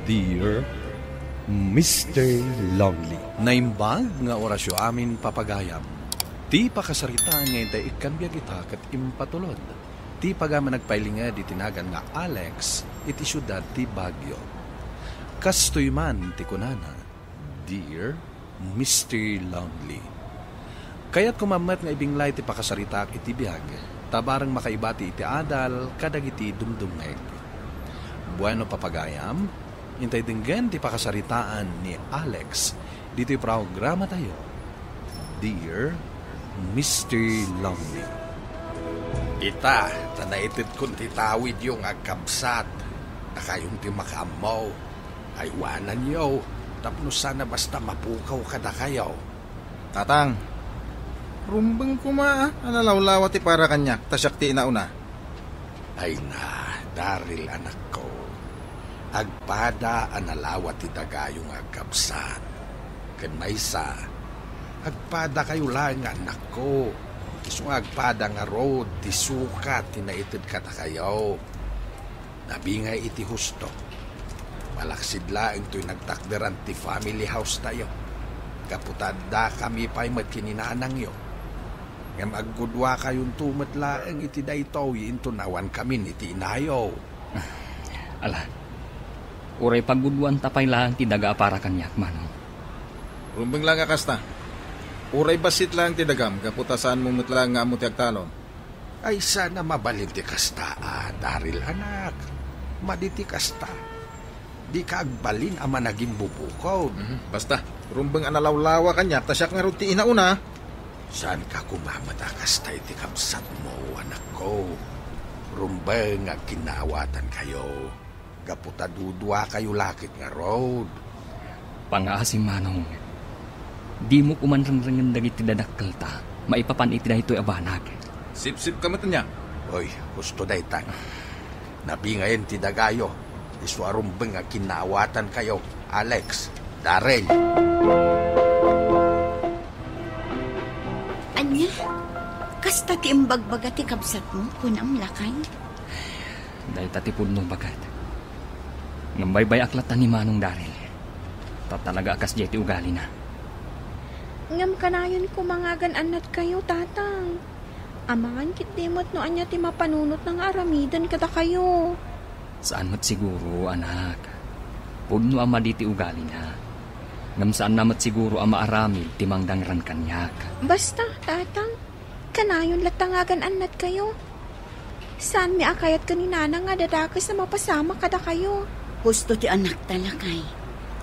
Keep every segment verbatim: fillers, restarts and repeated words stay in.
Dear Mister Lonely. Naimbag nga orasyo amin, papagayam. Ti pakasaritaan nga intay ikkan biag ita ket impatulod ti pagayam a nagpailinged iti nagan nga Alex iti siudad ti Baguio. Kastoy man ti kunana, Dear Mister Lonely. Kayatko man met nga ibinglay ti pakasaritaak iti biag, ta bareng makaibati iti adal kadagiti dumdumngeg. Bueno, papagayam, intay denggen ti pakasaritaan ni Alex ditoy programatayo, Dear Mister Lonely. Ita, ta naitedkon ti tawidyo nga agkabsat. Dakayon ti makaammo. Aywananyo tapno saan a basta mapukaw kadakayo. Tatang, rumbeng koma a nalawlawa ti para kaniak ta siak ti inauna. Ay na, Daryl, anakko. Agpada a nalawa ti dagayo nga agkabsat. Ken maysa, agpadakayo laeng nga annakko. Isu nga agpada ngarud ti sukat ti naited kadakayo. Nabingay iti husto. Malaksid laeng toy nagtakderan ti family house tayo. Gapu ta addakami pay met ken ni nanangyo. Ngem aggudwakayonto met laeng iti daytoy inton awankamin iti inayo. Ala, uray paggudwanta pay laeng ti daga a para kaniak, Manong. Rumbeng la nga kasta. Uray bassit laeng ti dagam, gapu ta saanmo met laeng nga ammo ti agtalon. Ay, saan a mabalin ti kasta a, Daryl, anak. Madi ti kasta. Dika agbalin a managimbubukod. Mhm. Basta, rumbeng a nalawlawa kaniak ta siak ngarud ti inauna. Saanka koma met a kasta iti kabsatmo, anakko. Rumbeng nga agkinnaawatankayo. Gapu ta duduakayo la ket ngarud. Pangngaasim, Manong. Dimo koma renrengen dagiti dadakkelta maipapan iti daytoy a banag. Sipsipka met ania? Oy, husto dayta. Nabingayen ti dagayo. Isu a rumbeng a kinnaawatankayo, Alex, Daryl. Ania? Kasta ti imbagbaga ti kabsatmo, kunam, lakay? Dayta ti pudno, baket. Ngem baybay-ak latta ni Manong Daryl. Ta talaga a kasdiay ti ugalina. Ngem kanayon koma nga agan-annadkayo, Tatang. Amangan ketdi met no ania ti mapanunotna nga aramiden kadakayo. Saan met siguro, anak. Pudno a madi ti ugalina. Ngem saanna met siguro a maaramid ti mangdangran kaniak. Basta, Tatang, kanayon latta nga agan-annadkayo. Saanmi a kayat ken ni Nanang nga dadakes a mapasamak kadakayo. Husto ti anakta, lakay.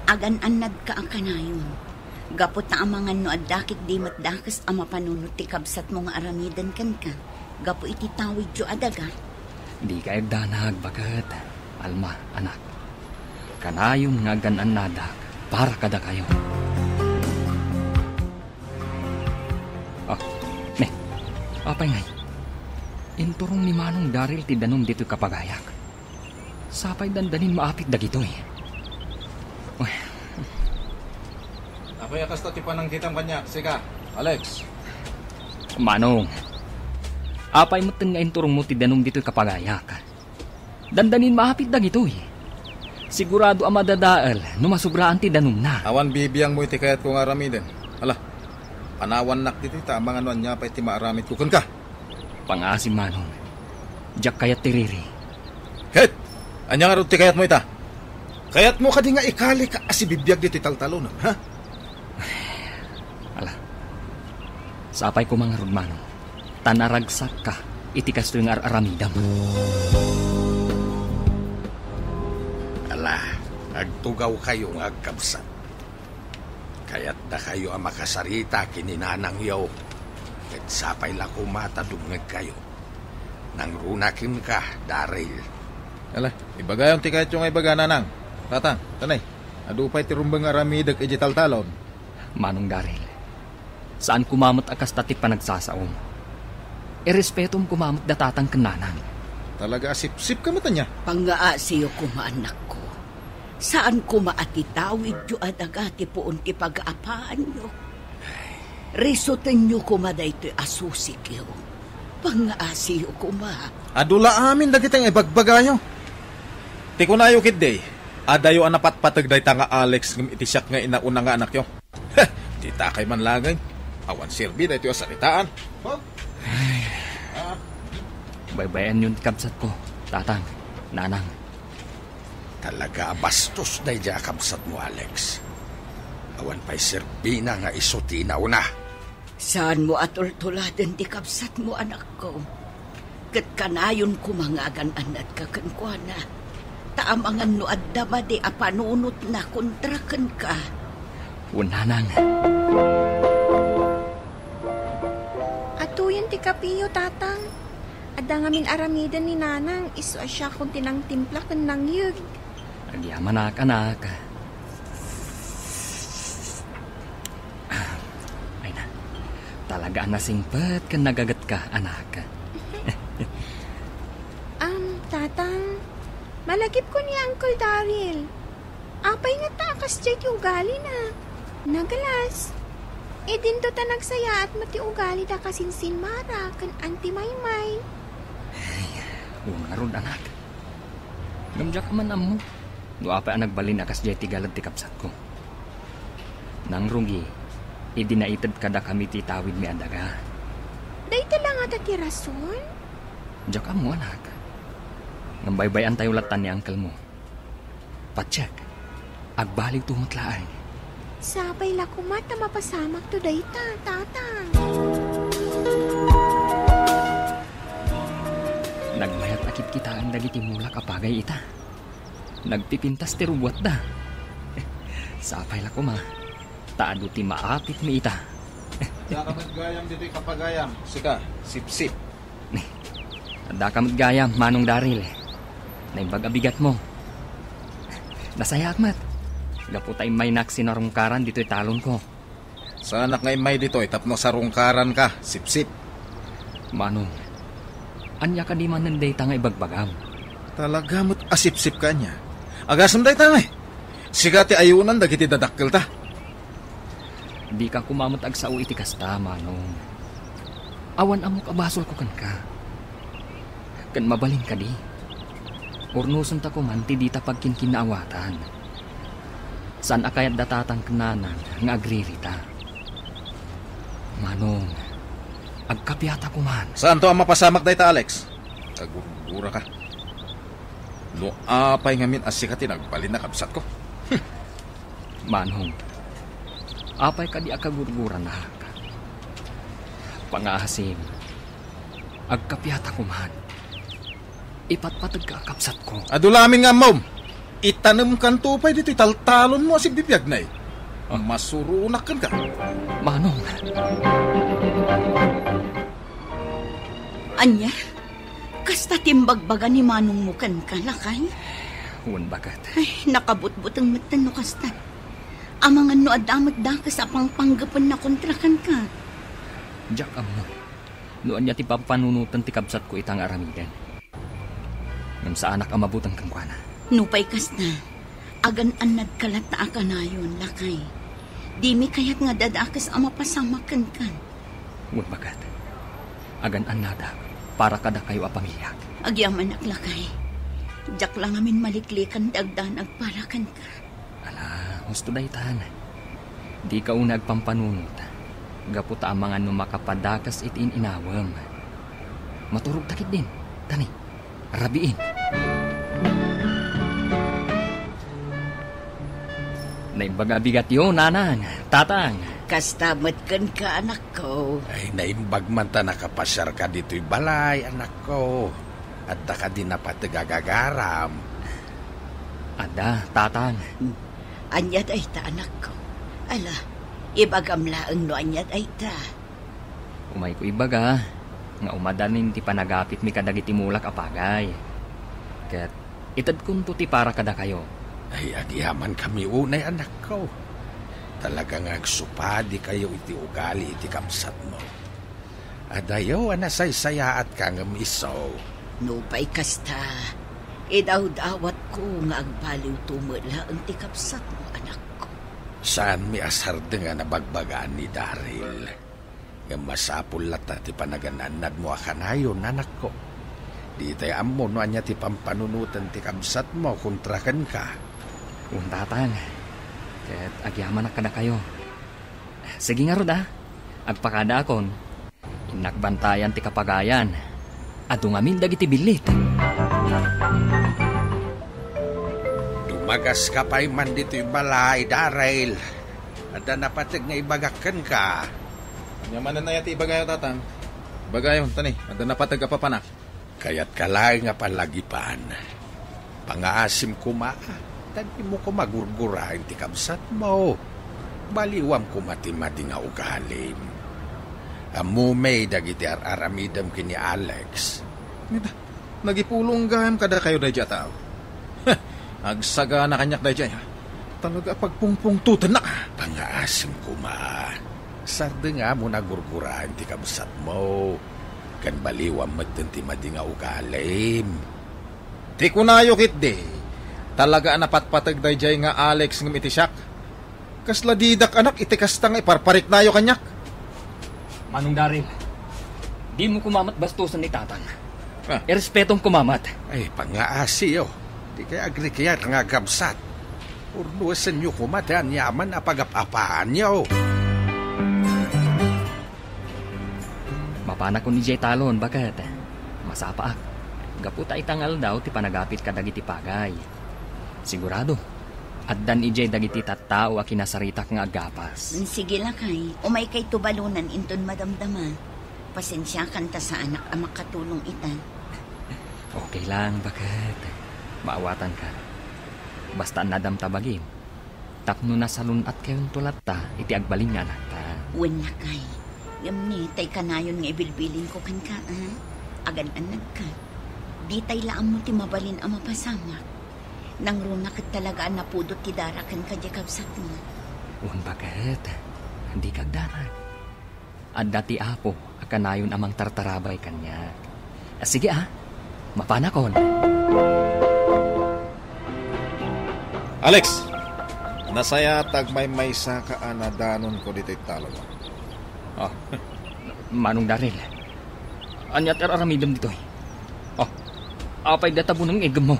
Agan-annadka a kanayon. Gapu ta amangan no adda ketdi met dakes a mapanunot ti kabsatmo nga aramiden kenka gapu iti tawidyo a daga. Dikay agdanag, baket. Alma, anak. Kanayon nga agan-annadak para kadakayo. Ah, ne, apay ngay? Inturong ni Manong Daryl ti danum ditoy kapagayak. Sapay dandanin maapit dagitoy. Uy. Apay a kasta ti panangkitam kaniak, sika, Alex? Manong, apay metten nga inturongmo ti danum ditoy kapagayak? Dandanin maapit dagitoy. Sigurado a madadael no masubraan ti danumna. Awan bibiangmo iti kayatko nga aramiden. Ala, panawannak ditoy ta amangan no ania pay ti maaramidko kenka. Pangngaasim, Manong. Diak kayat ti riri. Ket, ania ngarud ti kayatmo ita? Kayatmo kadi nga ikalika a sibibiag ditoy taltalonam, ha? Ala. Sapay koma ngarud, Manong, ta naragsakka iti kastoy nga ar-aramidem. Ala, agtugawkayo nga agkabsat. Kayatdakayo a makasarita ken ni nanangyo, ket sapay la koma ta dumngegkayo. Nangruna kenka, Daryl. Ala, ibagayon ti kayatyo nga ibaga, Nanang. Tatang, tanay, adu pay ti rumbeng nga aramidek idiay taltalon. Manong Daryl, saan koma met a kasta ti panagsasaom. Irespetom koma met da Tatang ken Nanang. Talaga a sipsipka met ania? Pangngaasim koma, annakko. Saan koma a ti tawidyo a daga ti puon ti pagaapaanyo. Risutenyo koma daytoy a susikyo. Pangngaasim koma. Adu la amin dagiti nga ibagbagayo. Ti kunayo ketdi, Adayo a napatpateg dayta nga Alex ngem iti siak nga inauna nga anakyo. Heh, ditakay man laeng. Awan serbi daytoy a saritaan. Baybay-anyon ti kabsatko, tatang, nanang. Talaga a bastos daydiay a kabsatmo, Alex. Awan pay serbina nga isu ti inauna. Saanmo a tultuladen ti kabsatmo, anakko. Ket kanayon koma nga agan-annadka kenkuana. Ta amangan no adda madi a panunotna kontra kenka. Wen, nanang. Atuyen ti kapiyo, tatang. Adda ngamin aramiden ni nanang, isu a siakon ti nangtimpla ken nangyeg. Agyamanak, anak. Ay na, talaga a nasingpet ken nagagetka, anak. Am, tatang, malagipko ni Uncle Daryl. Apay ngata a kasdiay ti ugalina? Nagalas. Idinto ta nagsayaat met ti ugali da kasinsin Mara ken Auntie Maymay. Ay, wen ngarud, anak. Ngem diak man ammo no apay a nagbalin a kasdiay ti galad ti kabsatko. Nangrugi, idi naited kadakami ti tawidmi a daga. Dayta la ngata ti rason? Diak ammo, anak. Ngem baybay-antayo latta ni uncle mo. Patiek, agbaliwto met laeng. Sapay la koma ta mapasamakto dayta, tatang. Nagmayat a kitkitaen dagiti mulak a pagay ita. Nagpipintas ti rubuatda. Sapay la koma, ta adu ti maapitmi ita. Adda ka met gayam ditoy kapagayam. Sika, sipsip. Adda ka met gayam, Manong Daryl. Naimbag a bigatmo. Nasayaat met. Gapu ta immaynak sinarungkaran ditoy talonko. Saanak nga immay ditoy tapno sarungkaranka, sipsip. Manong, ania kadi manen dayta nga ibagbagam? Talaga met a sipsipka ania. Agasem dayta ngay. Sika ti ayunan dagiti dadakkelta. Dika koma met agsao iti kasta, Manong. Awan ammok a basolko kenka. Ken mabalin kadi, urnosenta koman ti dita pagkinkinnaawatan. Saan a kayat da tatang ken nanang nga agririta. Manong, agkapiata koman. Saanto a mapasamak dayta, Alex. Agurguraka. No apay ngamin a sika ti nagbalin a kabsatko. Manong, apay kadi a kagurguranak? Pangaasim, agkapiata koman. Ipatpategka a kabsatko. Adu la amin nga ammom. Itanemkanto pay ditoy taltalonmo a sibibiag, nay. Ah. Masuronak kenka. Manong. Ania? Kasta ti imbagbaga ni manongmo kenka, lakay? Wen, baket. Ay, nakabutbuteng metten no kasta. Amangan no adda met dakes a pangpanggepenna kontra kenka. Diak ammo no ania ti pampanunoten ti kabsatko ita nga aramiden. Ngem saanak a mabuteng kenkuana. Nupay kasta, agan-annadka latta a kanayon, lakay. Dimi kayat nga adda dakes a mapasamak kenka. Wen, baket. Agan-annadak para kadakayo a pamiliak. Agyamanak, lakay. Diak la ngamin maliklikan ti agdanag para kenka. Ala, husto daytan. Dika unay agpampanunot. Gapu ta amangan no makapadakes iti in-inawem. Maturogta ketdin. Tani, rabiin. Naimbag a bigatyo, nanang, tatang. Kasta met kenka, anakko. Ay, naimbag man ta nakapasiarka ditoy balay, anakko. Adda kadi napateg a gagaram? Adda, tatang. Hmm. Ania dayta, anakko? Ala, ibagam laeng no ania dayta. Umayko ibaga nga umadanin ti panagapitmi kadagiti mulak a pagay. Ket itedkonto ti para kadakayo. Ay, agyamankami unay, anakko. Talaga nga agsupadikayo iti ugali iti kabsatmo. Adayo a nasaysayaatka ngem isu. Nupay kasta, idawdawatko nga agbaliwto met laeng ti kabsatmo, anakko. Saanmi a sardeng a nabagbagaan ni Daryl. Ngem masapul latta ti panagan-annadmo a kanayon, anakko. Ditay ammo no ania ti pampanunoten ti kabsatmo kontra kenka. Wen, Tatang. Ket agyamanak kadakayo. Sige ngarud, a. Agpakadaakon. Innak bantayan ti kapagayan. Adu ngamin dagiti billit. Dumagaska pay man ditoy balay, Daryl. Adda napateg nga ibagak kenka. Ania manen aya ti ibagayo, Tatang? Ibagayo, ta ni, adda napateg a papanak. Kayatka laeng a palagipan. Pangaasim koma, ta dimo koma gurguraen ti kabsatmo. Baliwam koma ti madi nga ugalim. Ammom dagiti ar-aramidem ken ni Alex. Ngata, nagipulong gayam kadakayo daydiay a tao. Agsagana kaniak daydiay, a. Talaga a pagpungpungtotennak, a. Pangaasim koma. Sardengam no gurguraen ti kabsatmo. Ken baliwam metten ti madi nga ugalim. Ti kunayo ketdi, talaga a napatpateg daydiay nga Alex ngem iti siak. Kasla didak anak iti kasta nga iparpariknayo kaniak. Manong Daryl, dimo koma met bastosen ni Tatang. Ah. Irespetom koma met. Ay, pangaasiyo. Dikay agrikiat nga agkabsat. Urnusenyo koma ti aniaman a pagap-apaanyo. Mapanakon idiay talon, baket. Masapaak. Gapu ta ita nga aldaw ti panagapit kadagiti pagay. Sigurado, addan idiay dagiti tattao a kinasaritak nga aggapas. Sige, lakay. Umaykayto balonan inton madamdama. Pasensiakan ta saanak a makatulong ita. Okay lang, baket. Maawatanka. Basta nadamta bagim. Tapno nasalun-atkayonto latta iti agbalin nga anakta. Wen, lakay. Ngem ni, tay kanayon nga ibilbilinko kenka, a? Agan-annadka. Ditay la ammo ti mabalin a mapasamak. Nangruna ket talaga a napudot ti dara kenka diay kabsatmo. Wen, baket. Dika agdarag. Adda ti Apo a kanayon a mangtartarabay kaniak. A, sige, a. Mapanakon. Alex, nasayaat ta agmaymaysaka a nadanonko ditoy talon. Ah, Manong Daryl, ania ti ar-aramidem ditoy? Ah, apay dayta tabunen nga iggemmo?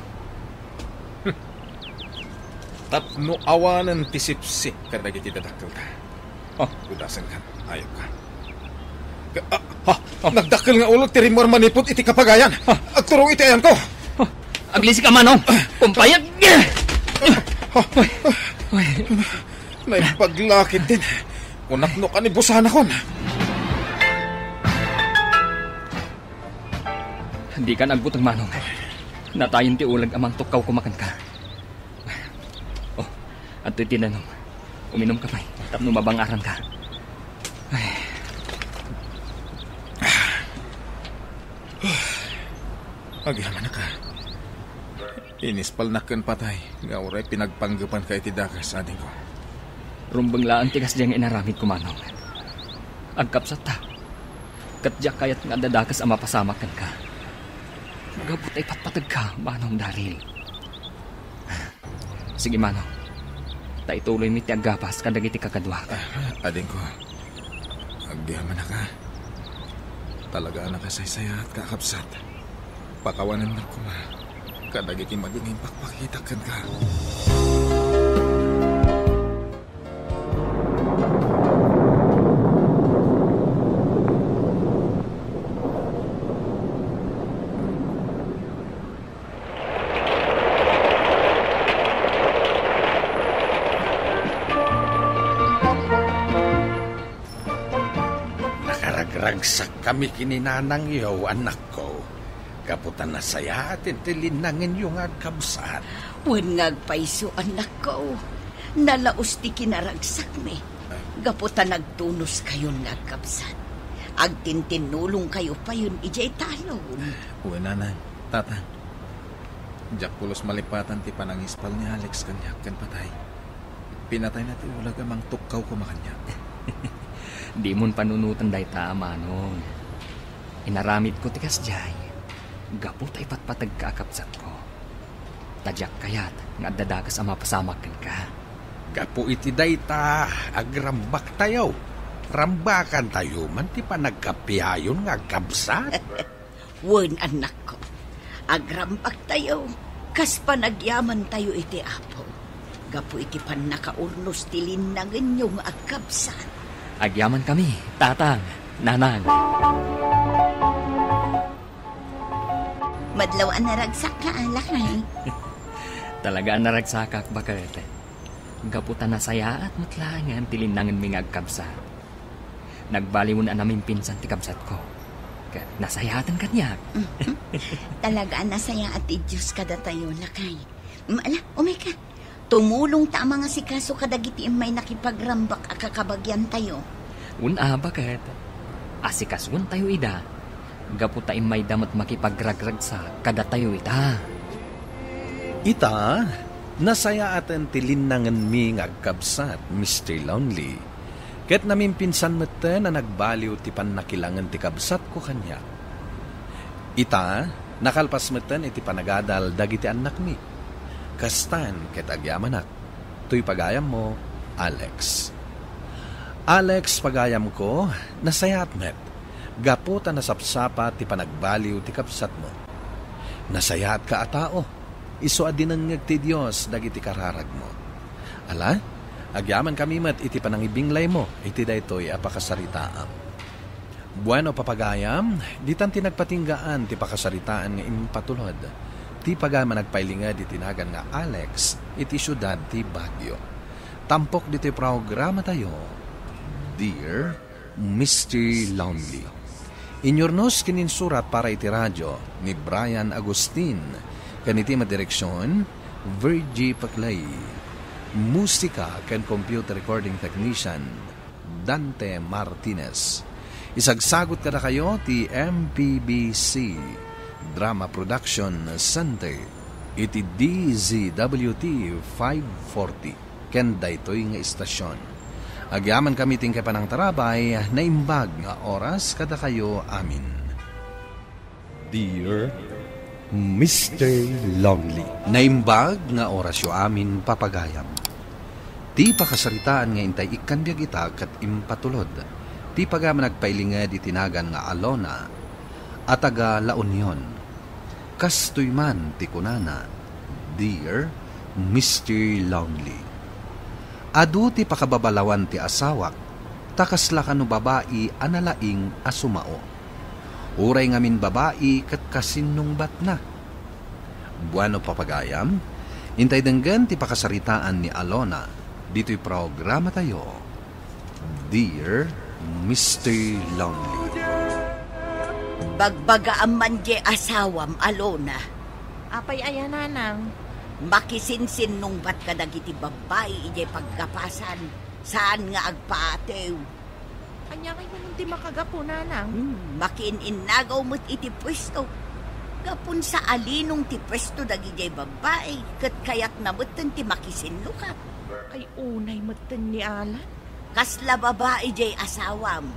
Tapno awanen ti sipsip kadagiti dadakkelta. Ah. Udasenkan, ayokka. Ka-, ah, ah, ah. Nagdakkel nga ulo ti rimmuar manipud iti kapagayan. Ah. Agturong iti ayanko. Ah. Aglisik a, Manong. Kumpayag. Ah. Oy. Oy. Naipaglakit din. Kunak no kanibusanakon. Dikan agbuteng, Manong. Natayen ti uleg a mangtukkaw koma kenka. Oh, adtoy ti danom. Uminumka pay, tapno mabangaranka. Ay. Agyamanak a. Inispalnak ken patay, nga uray pinagpanggepanka iti dakes, adingko. Rumbeng laeng ti kasdiay nga inaramidko, Manong. Agkabsatta. Ket diak kayat nga adda dakes a mapasamak kenka. Gapu ta ipatpategka, Manong Daryl. Sige, Manong. Ta ituloymi ti aggapas kadagiti kakaduak. Ah, adingko. Agyamanak a. Talaga a nakasaysayaatka, kabsat. Pakawanennak koma kadagiti madi nga impakpakitak kenka. Nakaragragsakkami ken ni nanangyo, annakko, gapu ta nasayaaten ti linnangenyo nga agkabsat. Wen nga agpayso, annakko. Nalaus ti kinaragsakmi. Gapu ta nagtunoskayon nga agkabsat. Agtintinnulongkayo payen idiay talon. Wen, Nanang, Tatang. Diak pulos malipatan ti panangispal ni Alex kaniak ken patay. Pinatayna ti uleg a mangtukkaw koma kaniak. Dimon panunoten dayta, Manong. Inaramidko ti kasdiay gapu ta ipatpategka a kabsatko. Ta diak kayat nga adda dakes a mapasamak kenka. Gapu iti dayta, agrambaktayo. Rambakantayo man ti panagkappia-yon nga agkabsat. Wen, annakko, agrambaktayo kas panagyamantayo iti Apo. gapu iti pannakaurnos ti linnangenyo nga agkabsat. Agyamankami, Tatang, Nanang. Madlaw a naragsak ka, lakay. Talaga a naragsakak, baket. Gapu ta nasayaat met laengen ti linnangenmi nga agkabsat. Nagbaliwen a namimpinsan ti kabsatko. Ket nasayaaten kaniak. Mhm. Talaga a nasayaat ti Dios kadatayo, lakay. Mm, ala, umay ka. Tumulongta a mangasikaso kadagiti immay nakipagrambak a kakabagiantayo. Wen a, baket. Asikasuentayo ida. Gapu ta immayda met makipagragragsak kadatayo ita. Ita, nasayaaten ti linnangenmi nga agkabsat, Mister Lonely. Ket namimpinsan metten a nagbaliw ti pannakilangen ti kabsatko kaniak. Ita, nakalpas metten iti panagadal dagiti annakmi. Kastan ket agyamanak. Toy pagayammo, Alex. Alex, pagayamko, nasayaat met. Gapu ta nasapsapa ti panagbaliw ti kabsatmo. Nasayaatka a tao, isu a dinengngeg ti Dios dagiti kararagmo. Ala, agyamankami met iti panangibinglaymo iti daytoy a pakasaritaam. Bueno, papagayam, ditan ti nagpatinggaan ti pakasaritaan nga impatulod ti pagayam a nagpailinged iti nagan nga Alex iti siudad ti Baguio. Tampok ditoy programatayo, Dear Mister Lonely. Inyurnos ken insurat para iti radio ni Brian Agustin, ken iti madireksion, Virgie Paclay. Musika ken computer recording technician, Dante Martinez. Isagsagut kadakayo ti M P B C Drama Production Center iti D Z W T five forty ken daytoy nga istasion. Agyamankami ti inkay panangtarabay, naimbag nga oras kadakayo amin. Dear Mister Lonely. Naimbag nga orasyo amin, papagayam. Ti pakasaritaan nga intay ikkan biag ita ket impatulod ti pagayam a nagpailinged iti nagan nga Alona a taga La Union. Kastoy man ti kunana, Dear Mister Lonely. Adu ti pakababalawan ti asawak, ta kasla kano babai a nalaing a sumao. Uray ngamin babai ket kasinnungbatna. Bueno, papagayam, intay denggen ti pakasaritaan ni Alona ditoy programatayo, Dear Mister Lonely. Bagbagaam man diay asawam, Alona. Apay aya, nanang? Makisinsinnungbat kadagiti babbai idiay paggapasan, saan nga agpaatew. Ania ngay manen ti makagapu, nanang? Hmm, makiin-innagaw met iti puesto. Gapu ta alinong ti puesto dagidiay babbai, ket kayatna metten ti makisinnukat. Ay, unay metten ni Alan. Kasla babai diay asawam.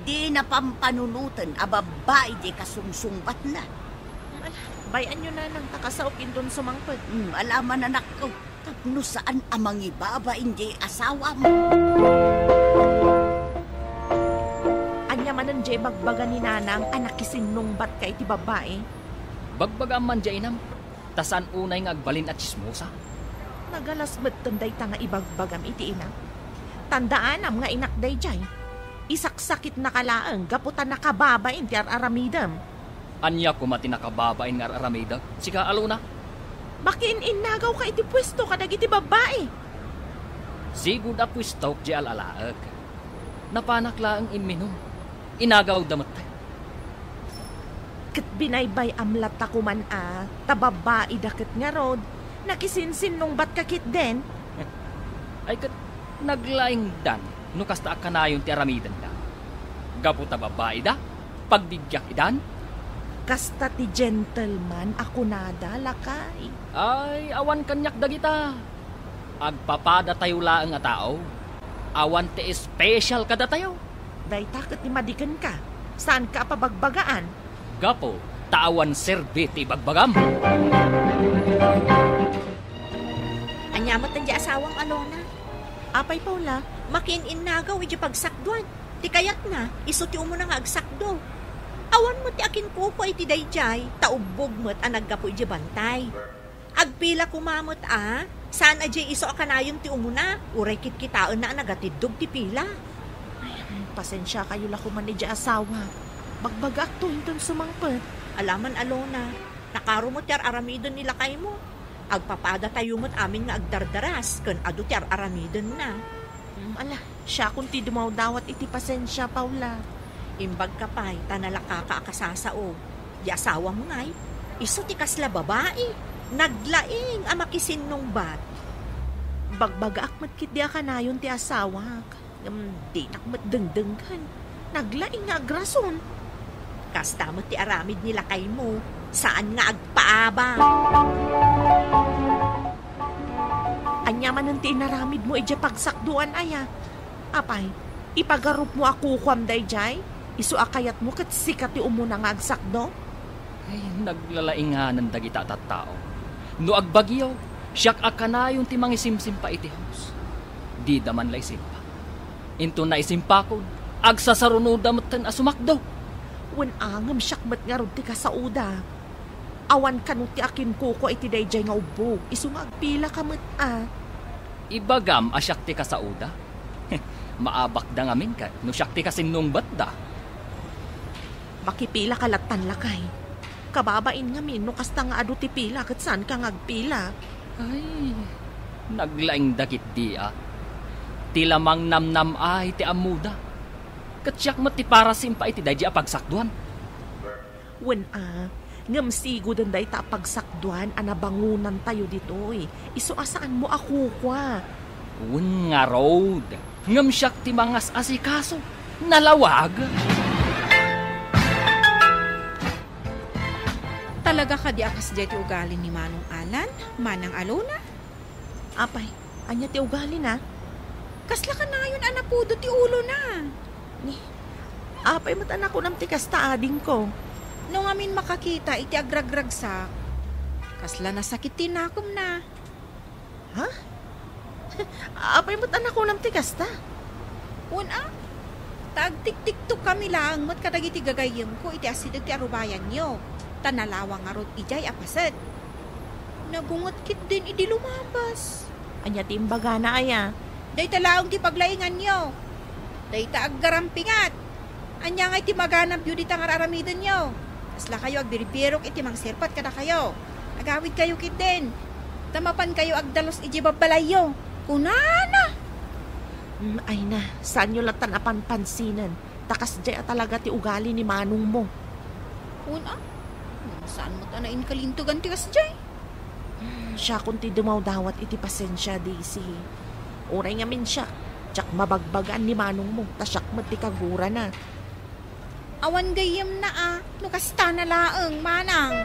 Dina pampanunoten a babbai diay kasungsungbatna. Ala, bay-anyo, nanang, ta kasaok inton sumangpet. Hmm, ala man, anakko. Tapno saan a mangibabain diay asawam. Ania manen diay bagbaga ni nanang a nakisinnungbatka iti babbai? Bagbagaam man diay inam, ta saan unay nga agbalin a tsismosa. Nagalas metten dayta nga ibagbagam iti inam. Tandaanam nga inak daydiay. Isaksakitnaka laeng gapu ta nakababain ti ar-aramidem. Ania koma ti nakababain nga ar-aramidek, sika, Alona? Makiin-innagawka iti puesto kadagiti babbai. Sigud a puestok diay al-alaek. Napanak laeng imminum. Inagawda met. Ket binaybay-am latta koman a, ta babbaida ket ngarud, nakisinsinnungbatka ketdin. Ay ket, naglaingdan no kasta a kanayon ti aramidenda. Gapu ta babbaida, pagbibiag idan. Kasta ti gentleman a kunada, lakay. Ay, awan kaniak dagita. Agpapadatayo laeng a tao. Awan ti espesyal kadatayo. Dayta ket ti madikenka. Saanka a pabagbagaan. Gapu ta awan serbi ti ibagbagam. Ania met diay asawam, Alona? Apay, Paula? Makiin-innagaw idiay pagsakduan. Ti kayatna, isu ti umuna nga agsakdo. Awan met ti akinkukua iti daydiay, ta ubbog met a naggapu idiay bantay. Agpila koma met a, saan a diay isu a kanayon ti umuna, uray kitkitaenna a nagatiddog ti pila. Ay, pasensiakayo la koman idiay asawa. Bagbagaakto inton sumangpet. Alaman, Alona, nakaro met ti ar-aramiden ni lakaymo. Agpapadatayo met amin nga agdardaras ken adu ti ar-aramidenna. Hmm, ala, siakon ti dumawdawat iti pasensia, Paula. Imbagka pay ta nalakaka a kasasao. Di asawam ngay, isu ti kasla babai. Naglaing a makisinnungbat. Bagbagaak met ketdi a kanayon ti asawak. Ngem dinak met dengdenggen. Naglaing nga agrason. Kasta met ti aramid ni lakaymo. Saan nga agpaabak. Ania manen ti inaramidmo idiay pagsakdoan aya? Apay, ipagarupmo a kukuam daydiay? Isu a kayatmo ket sika ti umuna nga agsakdo? Ay, naglalainganan dagita a tattao. No agbagyo, siak a kanayon ti mangisimsimpa iti hose. Dida man la isimpa. Inton naisimpakon, agsasarunoda metten a sumakdo. Wen a, ngem siak met ngarud ti kasaoda. Awan kano ti akinkukua iti daydiay nga ubbog, isu nga agpilaka met a. Ibagam a siak ti kasaoda? Maabakda ngamin ket no siak ti kasinnungbatda. Makipilaka lattan, lakay. Kababain ngamin no kasta nga adu ti pila ket saanka nga agpila. Ay, naglaingda ketdi a. Ti lamang namnam-ay ti ammoda. Ket siak met ti parasimpa iti daydiay a pagsakdoan. Wen a, ngem sigoden dayta a pagsakdoan a nabangonantayo ditoy. Isu a saanmo a kukua. Wen ngarud, ngem siak ti mangas-asikaso. Nalawag. Talaga kadi a kasdiay ti ugali ni Manong Alan, Manang Alona? Apay, ania ti ugalina? Kasla kanayon a napudo ti ulona. Ni, apay met a nakunam ti kasta, adingko? No ngamin makakita iti agragragsak, kasla nasakit ti nakemna. Ha? Apay met a nakunam ti kasta? Wen a, ta agtiktiktok kami laeng met kadagiti gagayyemko iti asideg ti arubayanyo, ta nalawag ngarud idiay a paset. Nagunget ketdin idi lumabas. Ania ti imbagana aya? Dayta laeng ti paglainganyo. Dayta aggarampingat. Ania ngay ti maganabyo dita nga ar-aramidenyo? Kaslakayo agbirbirok iti mangserpat kadakayo. Agawidkayo ketdin, ta mapankayo agdalus idiay babbalayyo, kunana. Mm, ay na, saanyo lattan a panpansinen, ta kasdiay a talaga ti ugali ni manongmo. Wen a, saan met a nainkalintegan ti kasdiay? Siakon ti dumawdawat iti pasensia, Daisy. Uray ngamin siak, diak mabagbagaan ni manongmo, ta siak met ti kagurana. Awan gayyemna a, no kastana laeng, manang.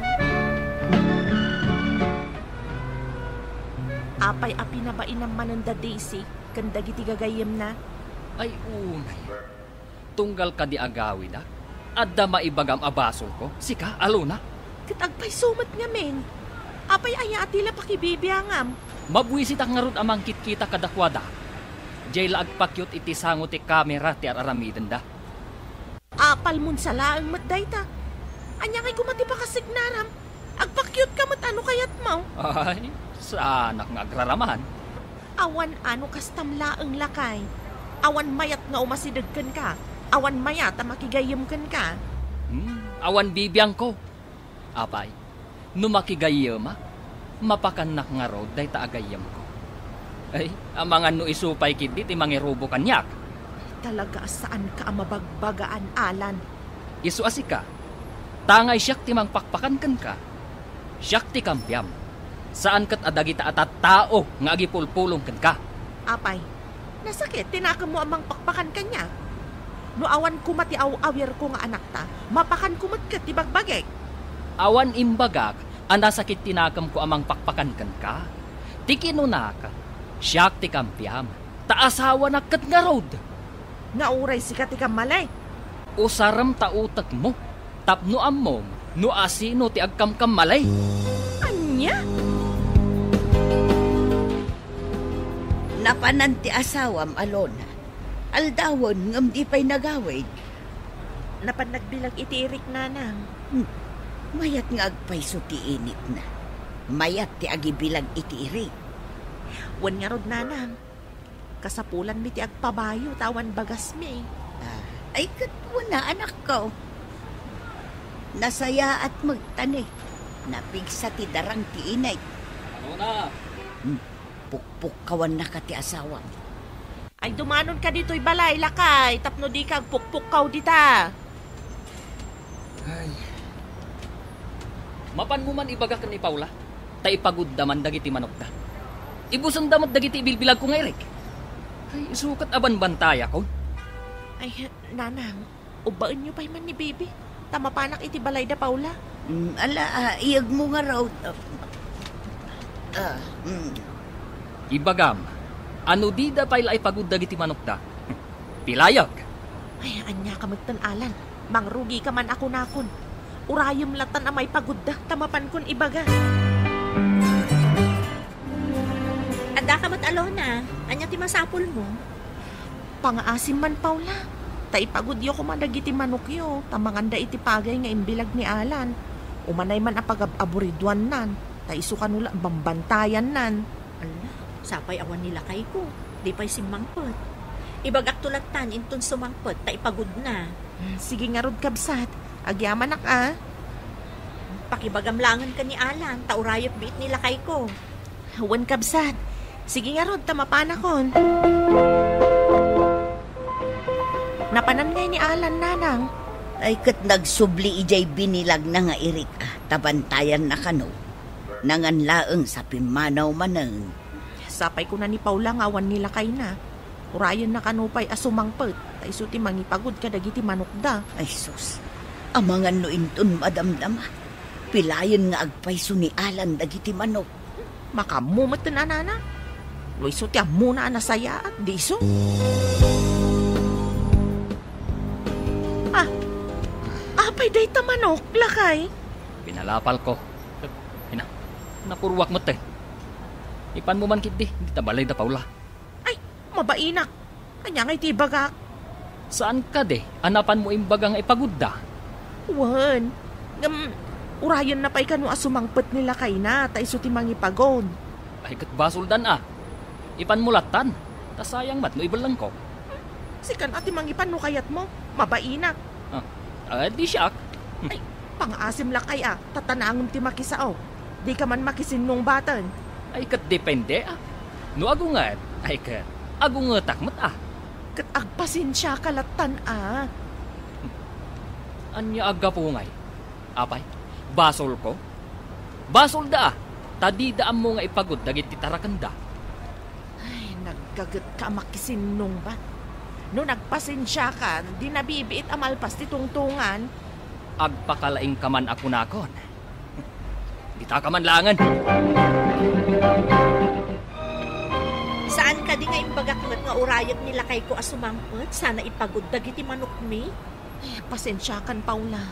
Apay a pinabainam manen da Daisy ken dagiti gagayyemna? Ay, unay. Tunggal kadi agawidak, adda maibagam a basolko, sika, Alona? Ket agpayso met ngamin. Apay aya a ti la pakibibiangam? Mabuisitak ngarud a mangkitkita kadakuada. Diay la agpakyot iti sango ti kamera ti ar-aramidenda. Apalmon sa laeng met dayta. Ania ngay koma ti pakasignaram? Agpakyot ka met a no kayatmo. Ay, saanak nga agraraman. Awan a no kastam laeng, lakay. Awan mayat nga umasideg kenka. Awan mayat a makigayyem kenka. Hmm, awan bibiangko. Apay, no makigayyemak, mapakannak ngarud dayta a gayyemko. Ay, amangan no isu pay ketdi ti mangirubo kaniak. Talaga a saanka a mabagbagaan, Alan. Isu a sika, tangay siak ti mangpakpakan kenka. Siak ti kampiam. Saan ket a dagita a tattao nga agipulpulong kenka. Apay, nasakit ti nakemmo a mangpakpakan kaniak? No awan koma ti aw-awirko nga anakta, mapakanko met ket ti bagbagik. Awan imbagak a nasakit ti nakemko a mangpakpakan kenka. Ti kinunak, siak ti kampiam, ta asawanak ket ngarud. Nga uray sika ti kammalay. Usarem ta utekmo tapno ammom no asino ti agkamkammalay. Ania? Napanan ti asawam, Alona. Aldawen ngem di pay nagawid. Napan nagbilag iti irik, nanang. Hmm. Mayat nga agpayso ti initna. Mayat ti agibilag iti iri. Wen ngarud, nanang, kasapulanmi ti agpabayo ta awan bagasmi. Ah, ay, ket wen a, anakko. Nasayaat met ta ne, napigsa ti darang ti inay. Ano na? Hmm, pukpukkawannaka ti asawam. Ay, dumanonka ditoy balay, lakay, tapno dika agpukpukkaw dita. Ay. Mapanmo man ibaga ken ni Paula, ta ipagudda man dagiti manokda. Ibusenda met dagiti ibilbilagko nga irik. Ay, isu ket a banbantayakon. Ay, nanang, ubbaenyo pay man ni Bibi, ta mapanak iti balay da Paula. Mm, ala, ah, iyegmo ngarud. Ah, ah, mm. Ibagam, ano dida pay la ipagud dagiti manokda? Pilayag! Ay, ania ka metten, Alan. Mangrugika man a kunakon. Urayem lattan a maipagudda, ta mapankon ibaga. Addaka met, Alona. Ania ti masapulmo? Pangaasim man, Paula. Ta ipagudyo koma dagiti manokyo, ta manganda iti pagay nga imbilag ni Alan. Umanay man a pagab-aburiduannan, ta isu kano la bambantayannan. Ala, sapay awan ni lakayko. Di pay simmangpet. Ibagakto lattan inton sumangpet ta ipagudna. Sige ngarud, kabsat. Agyamanak a. Pakibagam laengen ken ni Alan, ta urayek biit ni lakayko. Wen, kabsat. Sige ngarud, ta mapanakon. Napanan ngay ni Alan, nanang? Ay, ket nagsubli idiay binilagna nga irik a, ta bantayanna kano. Nangan laeng sa pimmanaw manen. Sapay kuna ni Paula nga awan ni lakayna. Urayenna kano pay a sumangpet, ta isu ti mangipagud kadagiti manokda. Ay, sus. Amangan no inton madamdama. Pilayen nga agpayso ni Alan dagiti manok. Makaammo met ti nanana. No isu ti ammona a nasayaat, di isu? Ah, apay dayta manok, lakay? Pinalapalko. Ina, napurruak met, eh. Ipanmo man ketdi, dita balay da Paula. Ay, mabainak. Ania ngay ti ibagak? Saan kadi a napanmo imbaga nga ipagudda? Wen, ngem, urayenna pay kano a sumangpet ni lakayna, ta isu ti mangipagud. Ay, ket basoldan a. Ipanmo lattan, ta sayang met no ibellengko. Sikan a ti mangipan no kayatmo, mabainak. Ah, ah, di siak. Ay, pangaasim lakay a, ta tanangem ti makisao. Dika man makisinnungbaten. Ay, ket depende a. No agunget, ay ket, agungetak met a. Ket agpasensiaka lattan a. Ania a gapu ngay? Apay, basolko? Basolda a, ta dida ammo nga ipagud dagiti tarakenda. Ay, naggagetka a makisinnungbat. No nagpasensiakan, di nabibiit a malpas ti tungtungan. Agpakalaingka man a kunakon. Ditaka man laengen. Saan kadi nga imbagak met nga urayek ni lakayko a sumangpet sana ipagud dagiti manokmi? Ay, pasensiakan, Paula.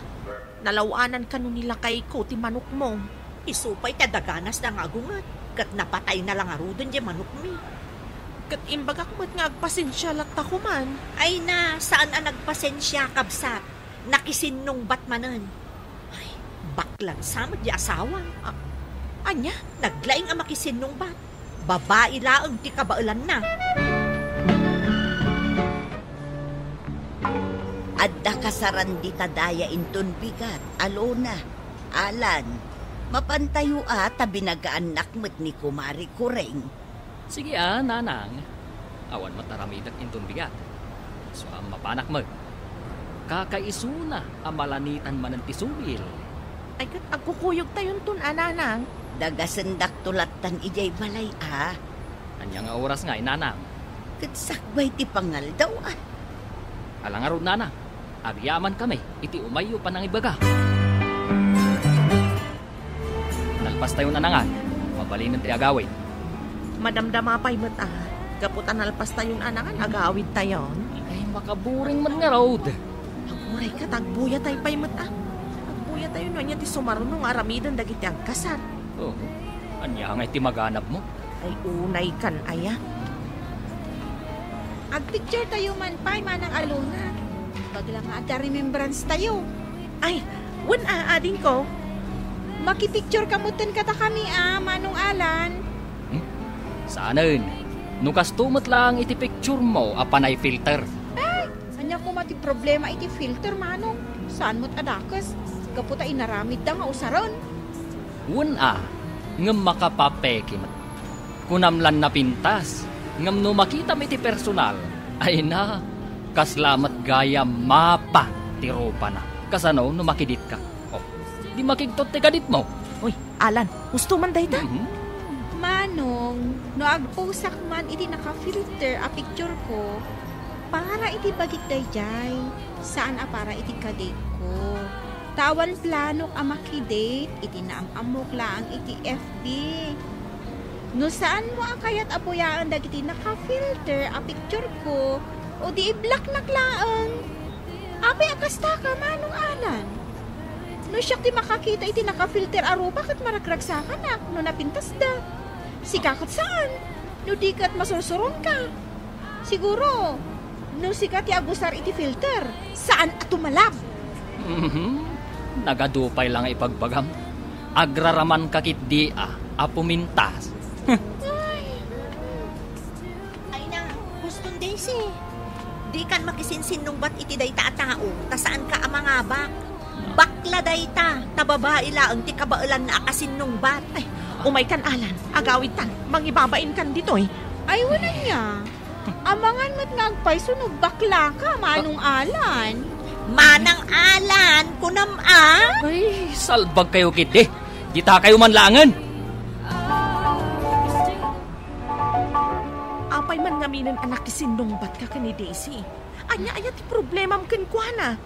Nalaw-anan kano ni lakayko ti manokmo. Isu pay ta daganasda nga agunget, ket napatayna la ngaruden diay manokmi. Ket imbagak met nga agpasensia latta koman. Ay na, saan a nagpasensia, kabsat. Nakisinnungbat manen. Ay, baklan sa met diay asawa. A-, ania? Naglaing a makisinnungbat. Babai laeng ti kabaelanna. Adda kasaran dita daya inton bigat, Alona, Alan. Mapantayo a ta binagaannak met ni Kumare Kureng. Sige a, nanang. Awan met aramidek inton bigat. Isu a mapanak met. Kakaisuna a malanitan manen ti subil. Ay, ket agkukuyogtayonton a, nanang. Dagasendakto lattan idiay balay a. Ania nga oras ngay, nanang? Ket sakbay ti pangaldaw a. Ala ngarud, nanang. Agyamankami iti umayyo panangibaga. Nalpastayon a nangan, mabalinen ti agawid. Madamdama pay met a, gapu ta nalpastayon a nangan, agawidtayon. Ay, makaburing met ngarud. Agurayka ta agbuyatay pay met a. Agbuyatayon no ania ti sumaruno nga aramiden dagiti agkasar. Oh, ania ngay ti maganabmo? Ay, unaykan aya. Agpicturetayo man pay, Manang Alona. Imbag la nga adda remembranstayo. Ay, wen a, adingko. Makipicture ka metten kadakami a, Manong Alan. Hmm? Saanen. No kasto met laeng iti picture mo a panay filter. Ay, ania koma ti problema iti filter, Manong? Saan met a dakes. Gapu ta inaramidda nga usaren. Wen a, ngem makapapeke met. Kunam lan napintas, ngem no makitam iti personal, ay na, kasla met gayam mapa ti rupana. Kasano no makiditka? Oh, di makigtot ti gaditmo. Uy, Alan, husto man dayta? Mhm. Manong, no agposak man iti naka-filter a picture ko, para iti bagik daydiay, saan a para iti kadate ko. Ta awan planok a makidate iti naam-ammok laeng iti F B. No saanmo a kayat a buyaen dagiti naka-filter a picture ko, o di i-blocknak laeng. Apay a kastaka, Manong Alan? No siak ti makakita iti naka-filter a rupa ket maragragsakanak no napintasda. Sika ket saan, no di ket masursuronka. Siguro, no sika ti agusar iti filter, saan a tumalab. Mhm. Nagadu pay la nga ipagbagam. Agraramanka ketdi a, a pumintas. Ay. Ay na, Boston Daisy. Dikan makisinsinnungbat iti dayta a tao, ta saanka a mangabak. Bakla dayta, ta babai laeng ti kabaelanna a kasinnungbat. Ay, umaykan, Alan. Agawidtan. Mangibabainkan ditoy. Ay, wen ania. Amangan met nga agpayso no baklaka, Manong Alan. Manang Alan, kunam a? Ay, salbagkayo ketdi. Ditakayo man laengen. Apay man ngaminen a nakisinnungbatka ken ni Daisy? Ania aya ti problemam kenkuana?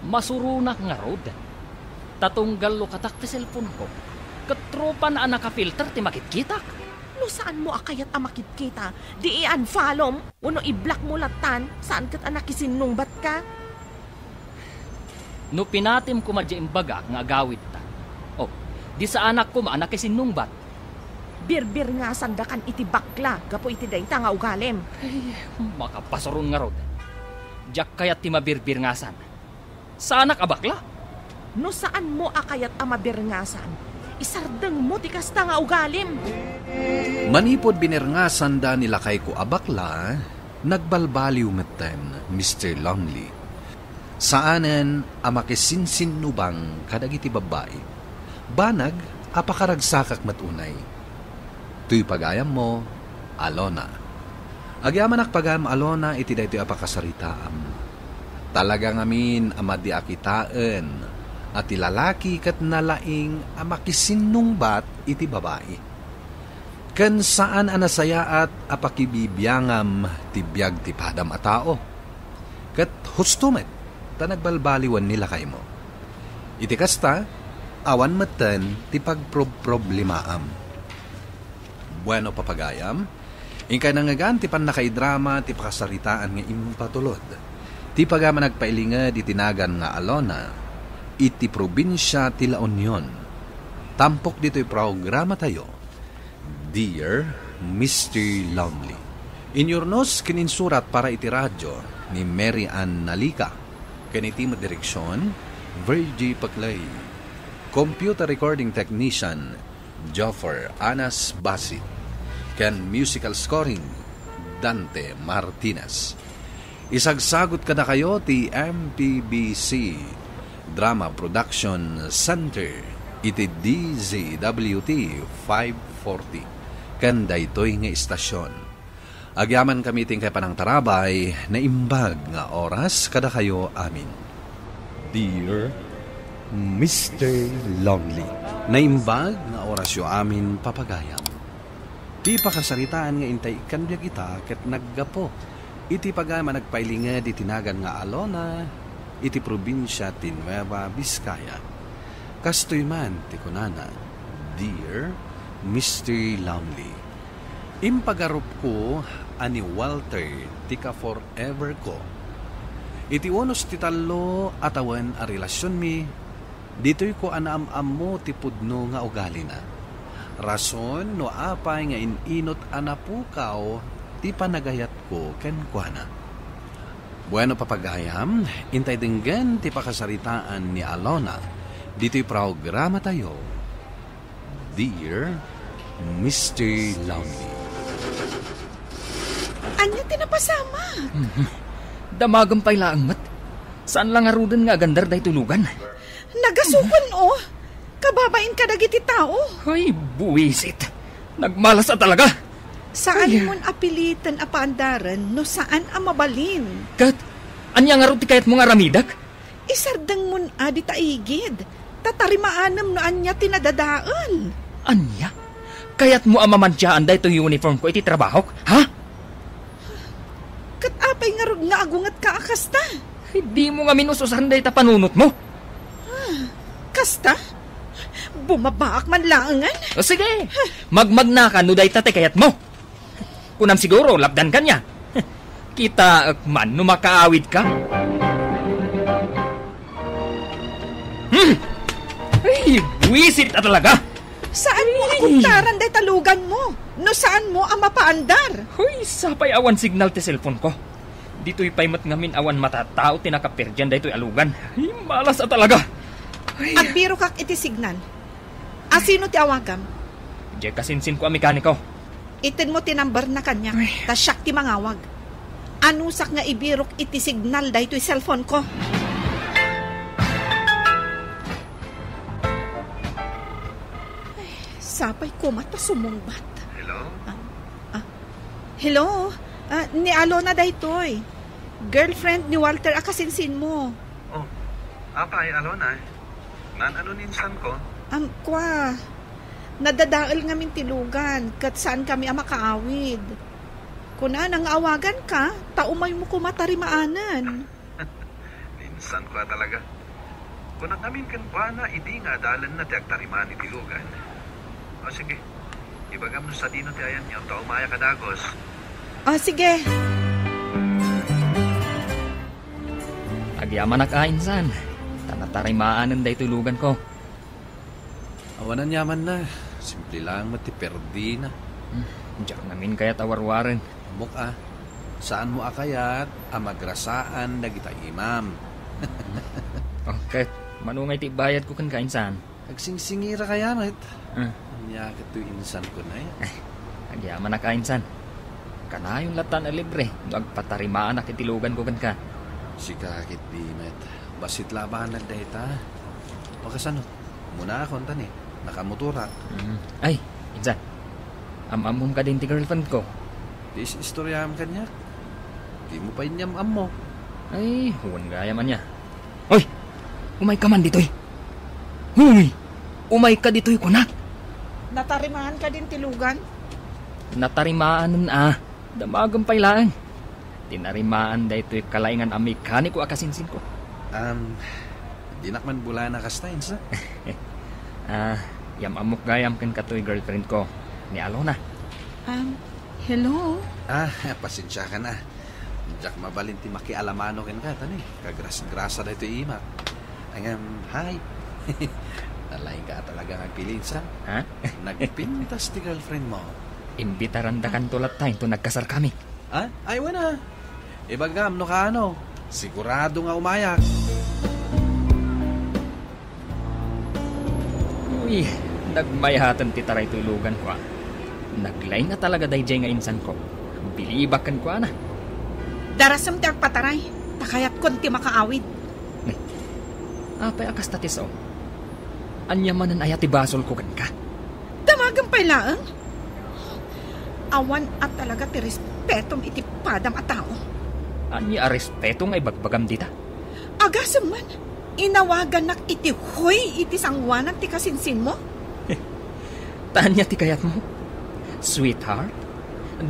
Masuronak ngarud. Ta tunggal lukatak ti cellphone-ko, ket rupana a naka-filter ti makitkitak. No saanmo a kayat a makitkita, di i-unfollow-m wenno i-block-mo lattan, saan ket a nakisinnungbatka. No pinatim koma diay imbagak nga agawidta, oh, di saanak koma a nakisinnungbat. Birbirngasandakan iti bakla gapu iti dayta nga ugalim. Ay, makapasuron ngarud. Diak kayat ti mabirbirngasan. Saanak a bakla. No saanmo a kayat a mabirngasan, isardengmo ti kasta nga ugalim. Manipud binirngasanda ni lakayko a bakla, nagbalbaliw metten, Mister Lonely. Saanen a makisinsinnubang kadagiti babbai. Banag a pakaragsakak met unay. Toy pagayammo, Alona. Agyamanak pagayam, Alona, iti daytoy a pakasaritaam. Talaga ngamin a madi a kitaen a ti lalaki ket nalaing a makisinnungbat iti babai. Ken saan a nasayaat a pakibibiangam ti biag ti padam a tao. Ket husto met ta nagbalbaliwen ni lakaymo. Iti kasta, awan metten ti pagprobproblemaam. Bueno, papagayam, inkay nangngegan ti pannakaidrama ti pakasaritaan nga impatulod. Ti pagayam a nagpailinged iti nagan nga Alona, iti probinsia ti La Union. Tampok ditoy programatayo, Dear Mister Lonely. Inyurnos ken insurat para iti radio ni Mary Ann Nalica, ken iti met direksion, Virgie Paclay. Computer recording technician, Joffer Anas Basit, ken musical scoring, Dante Martinez. Isagsagut kadakayo ti M P B C Drama Production Center iti D Z W T five forty ken daytoy nga istasion. Agyamankami ti inkay panangtarabay, naimbag nga oras kadakayo amin. Dear Mister Lonely. Naimbag nga orasyo amin, papagayam. Ti pakasaritaan nga intay ikkan biag ita ket naggapu iti pagayam a nagpailinged iti nagan nga Alona iti probinsia ti Nueva Vizcaya. Kastoy man ti kunana, Dear Mister Lonely, impagarupko a ni Walter ti ka-forever ko. Iti unos ti tallo a tawen a relasionmi, ditoyko a naam-ammo ti pudno nga ugalina. Rason no apay nga in-inut a napukaw ti panagayatko kenkuana. Bueno, papagayam, intay denggen ti pakasaritaan ni Alona ditoy programatayo, Dear Mister Lonely. Ania ti napasamak? Mhm. Damagem pay laeng met. Saan la ngaruden nga agandar daytoy lugan? Nagasukon, oh. Kababain kadagiti tao. Ay, buwisit. Nagmalas a talaga. Saan Ay. Mon apiliten a paandaren no saan a mabalin? Ket, ania ngarud ti kayatmo nga aramidek? Isardeng mon adi ta igid, ta tarimaanem no ania ti nadadael. Ania? Kayatmo a mamantiaan daytoy uniform ko iti trabahok, ha? Ket apay ngarud nga agungetka a kasta? Dimo ngamin us-usan dayta panunotmo. Ah, kasta? Bumabaak man laengen? O sige, magmagnaka no dayta ti kayatmo. Kunam siguro, lapdan kaniak. Kitaek man no makaawidka. Hmm! Ay, buwisit a talaga! Saan mo Ay! Akuntaran dayta lugan mo? No saan mo a mapaandar? Hoy, sapay awan signal ti cellphone ko. Ditoy pay met ngamin awan matattao ti nakaperdian daytoy a lugan. Ay, malas a talaga. Ay. Agbirokak iti signal. Asino ti awagam? Diay kasinsin ko a mekaniko. Itenmo ti number na kaniak, Ay. Ta siak ti mangawag. Anusak nga ibirok iti signal daytoy cellphone ko. Ay, sapay koma ta sumungbat. Hello? Ah, ah. Hello? Ah, ni Alona daytoy. Girlfriend ni Walter a kasinsinmo. Oh, apay, Alona? Naan-ano ni insanko? Am, kua, nadadael ngamin ti lugan, ket saankami a makaawid. Kunana nga awaganka, ta umaymo koma tarimaanen. Ni insanko a talaga. Kunak ngamin kenkuana idi nga adalenna ti agtarimaan iti lugan. O sige, ibagam no sadino ti ayanyo, ta umayak a dagus. O sige. Agyamanak a insan, ta natarimaanen daytoy luganko. Awan aniamanna, simple laeng met ti perdina. Hmm, diak ngamin kayat a warwaren. Ammok a, saanmo a kayat a magrasaan dagita imam. Oh, ket, mano ngay ti bayadko kenka, insan? Agsingsingiraka met. Ah. Ania ket toy insanko, nay? Ay, agyamanak a insan. Kanayon latta a libre no agpatarimaanak iti luganko kenka. Sika ketdi met. Bassit la a banag dayta. O kasano? Umunaakon ta ni, nakamotorak. Mm. Ay, insan. Am-ammom kadi ti girlfriend ko? Ti is-istoriam kaniak. Dimo pay inyam-ammo. Ay, wen gayam ania. Hoy! Umayka man ditoy. Hoy! Umayka ditoy, kunak. Natarimaan kadin ti lugan? Natarimaanen a. Damagem pay laeng. Tinarimaan daytoy kalaingan a mekaniko a kasinsinko. Um, dinak man bulaen a kasta, insa? Ah, yam-ammok gayam ken katoy girlfriend ko, ni Alona. Um, hello? Ah, pasensiakan a. Diak mabalin ti makialamano kenka, ta ni, kagrasgrasa daytoy imak. Ngem, hi. Nalaingka a talaga nga agpili, insa? Ha? Nagpintas ti girlfriend mo. Imbitarandakanto latta inton nagkasarkami. Ha? Ay, wen a. Ibagam no kaano. Sigurado nga umayak. Uy, nagmayaten ti taraytoy luganko a. Naglaing a talaga daydiay nga insanko. Bilibak kenkuana. Darasem ti agpataray, ta kayatkon ti makaawid. Nay, apay a kasta ti sao? Ania manen aya ti basolko kenka? Damagem pay laeng? Awan a talaga ti respetom iti padam a tao. Ania a respeto nga ibagbagam dita? Agasem man, inawaganak iti hoy iti sangoanan ti kasinsinmo? Ta ania ti kayatmo? Sweetheart?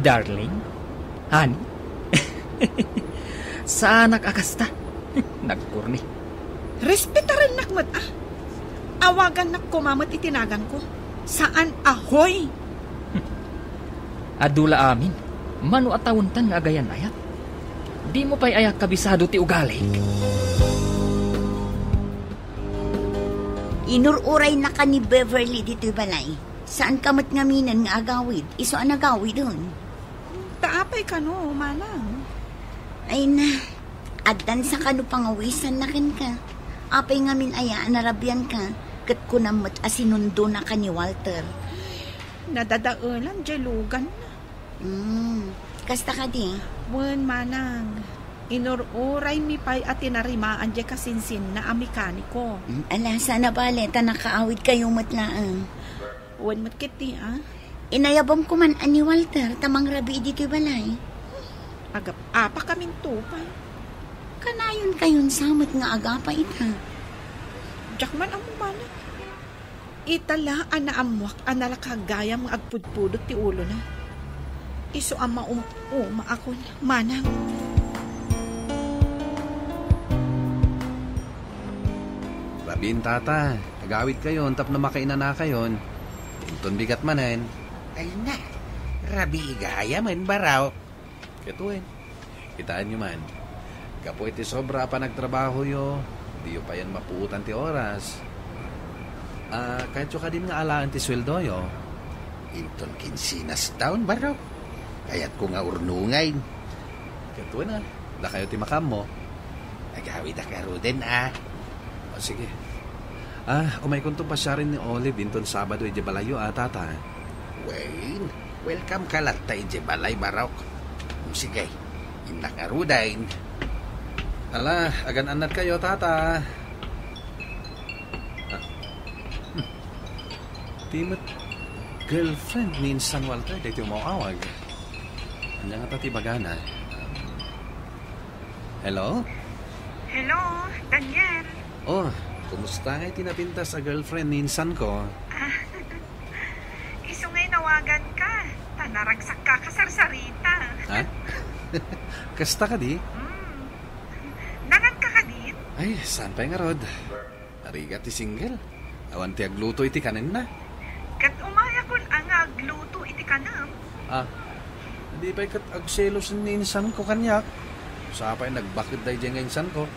Darling? Honey? Saanak a kasta. Nagkorni. Respetarennak met a. Awagannak koma met iti naganko. Saan a hoy. Adu la amin. Mano a tawentan nga agayan-ayat. Dimo pay aya kabisado ti ugali? Inur-uraynaka ni Beverly ditoy balay. Saanka met ngaminen nga agawid, isu a nagawiden. Ta apay kano, manang? Ay na, addan sa kano pangawisanna kenka. Apay ngamin aya a narabianka? Ket kunam met a sinundonaka ni Walter. Nadadaelan diay luganna. Hmm, kasta kadi? Wen, manang. Inur-uraymi pay a tinarimaan diay kasinsinna a mekaniko. Hmm, ala, saan a bale, ta nakaawidkayo met laeng. Wen met ketdi, a? Inayabam koma ni Walter ta mangrabii ditoy balay. Agap-apakaminto pay. Kanayonkayon sa met nga agapa ita. Diak man ammo, manang. Ita la a naammoak a nalaka gayam nga agpudpudot ti ulona. Isu a maum-umaakon, manang. Rabiin, tata. Agawidkayon tapno makainanakayon. Inton bigat manen. Ay na, rabii gayam, Barok. Ket wen, kitaenyo man, gapu iti sobra a panagtrabahoyo, diyo payen mapuotan ti oras. Ah, kayatyo kadin nga alaen ti sueldoyo? Inton kinsinas taon, Barok. Kayatko nga urnongen. Ket wen a, dakayo ti makaammo. Agawidak ngaruden, a. O, sige. Ah, umaykonto pasiaren ni Olive inton Sabado idiay balayyo, a, tata. Wen, welcome ka latta idiay balay, Barok. O, sige, innak ngaruden. Ala, agan-annadkayo, tata. Ah. Hmm. Ti met girlfriend ni insan Walter daytoy umaw-awag. Ania ngata ti ibagana? Um, hello? Hello, Daniel. Oh, kumusta ngay ti napintas a girlfriend ni insanko? Ah, isu ngay nawaganka, ta naragsakka a sarsarita. Ha? Kasta kadi? Mm. Nanganka kadin? Ay, saan pay ngarud? Narigat ti single. Awan ti agluto iti kanenna. Ket umayakon a nga agluto iti kanam. Ah, di pay ket agselos ni insanko kaniak. Sa pay nagbaked daydiay nga insanko.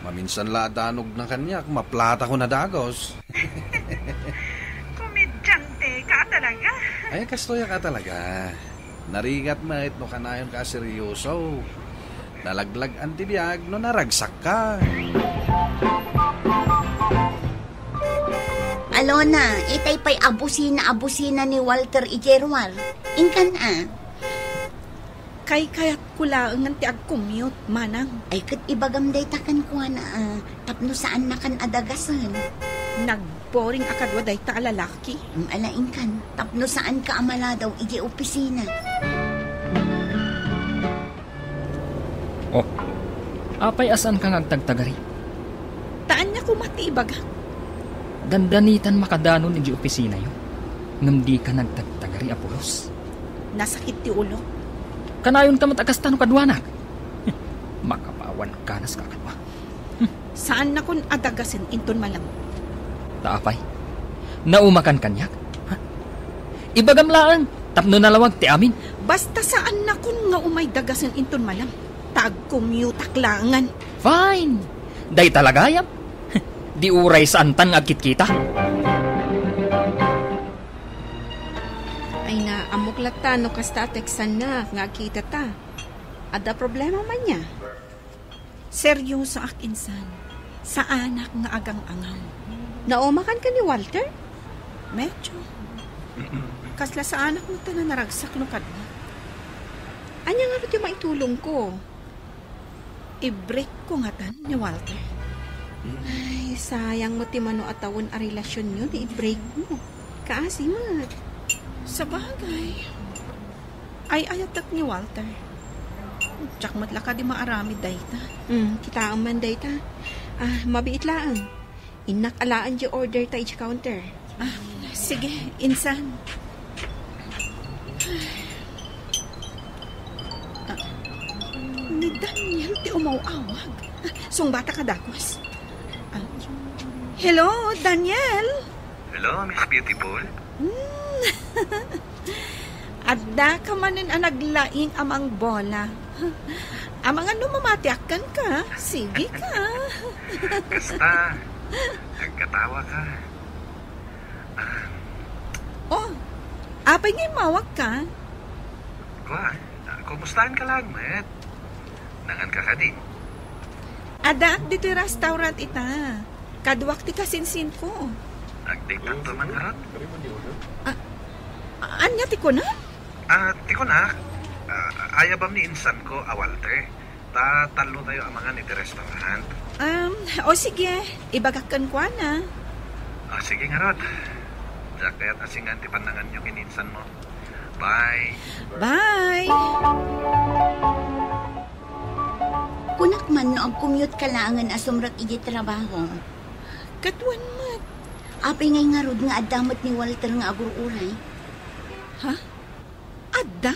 Maminsan la a danogna kaniak, maplatakon a dagus. Komedyante ka talaga. Ay, kastoyak a talaga. Narigat met no kanayonka a seryoso. Nalaglag-an ti biag no naragsakka. Alona, itay pay a busina a busina ni Walter idiay ruar. Inkan a. Kaykayatko laengen ti agcommute, manang. Ay, ket ibagam dayta kenkuana a tapno saannakan a dagasen. Nagboring a kadua dayta a lalaki. Mm, ala, inkan, tapno saanka a maladaw idiay opisina. Oh, apay a saanka nga agtagtagari? Ta ania koma ti ibagak? Dandanitan makadanon idiay opisinayo, ngem dika nagtagtagari a pulos. Nasakit ti ulok. Kanayonka met a kasta no kaduanak. Makapawan kanas ka kadua. Saannakon a dagasen inton malem. Ta apay? Naumakan kaniak? Ha? Ibagam laeng tapno nalawag ti amin. Basta saannakon nga umay dagasen inton malem. Ta agcommuteak laengen. Fine! Dayta la gayam. Di uray saantan nga agkitkita. Ay na, ammok latta no kasta a teksannak nga agkitata. Adda problema man nia? Seryosoak, insan. Saanak nga agang-angaw. Naumakan ka ni Walter? Medyo. Kasla saanak met a naragsak no kadua. Ania ngarud ti maitulongko? I-break ko ngatan ni Walter. Ay, sayang met ti mano a tawen a relasionyo ti i-break mo. Kaasi met. Sabagay. Ay-ayatek ni Walter. Diak met la kadi maaramid dayta. Hmm, kitaem man dayta. Ah, mabiit laeng. Innak alaen diay order ta idiay counter. Ah, sige, insan. Ah, ni Daniel ti umaw-awag. Ah, sungbatak a dagus. Ah, hello, Daniel? Hello, Miss Beautiful? Hmm. Adda ka manen a naglaing a mangbola. Amangan no mamatiak kenka. Sige ka. Kasta, agkatawa ka. Ah. Oh, apay nga immawag ka? Kua, kumustaen ka lang, met? Nangan ka kadi? Addaak ditoy restaurant ita. Kaduak ti kasinsinko. Nagdate-anto man ngarud? Ah, ania ti kunam? Ah, ti kunak, ah, ayabam ni insanko a Walter. Ta tallotayo a mangan iti restaurant. Um, o sige, ibagak kenkuana. Ah, sige ngarud. Diak kayat a singan ti pannanganyo ken ni insanmo. Bye. Bye. Kunak man no agcommute ka laengen a sumrek iti trabaho. Kaduan met. Apay ngay ngarud nga adda met ni Walter nga agur-uray? Ha? Adda?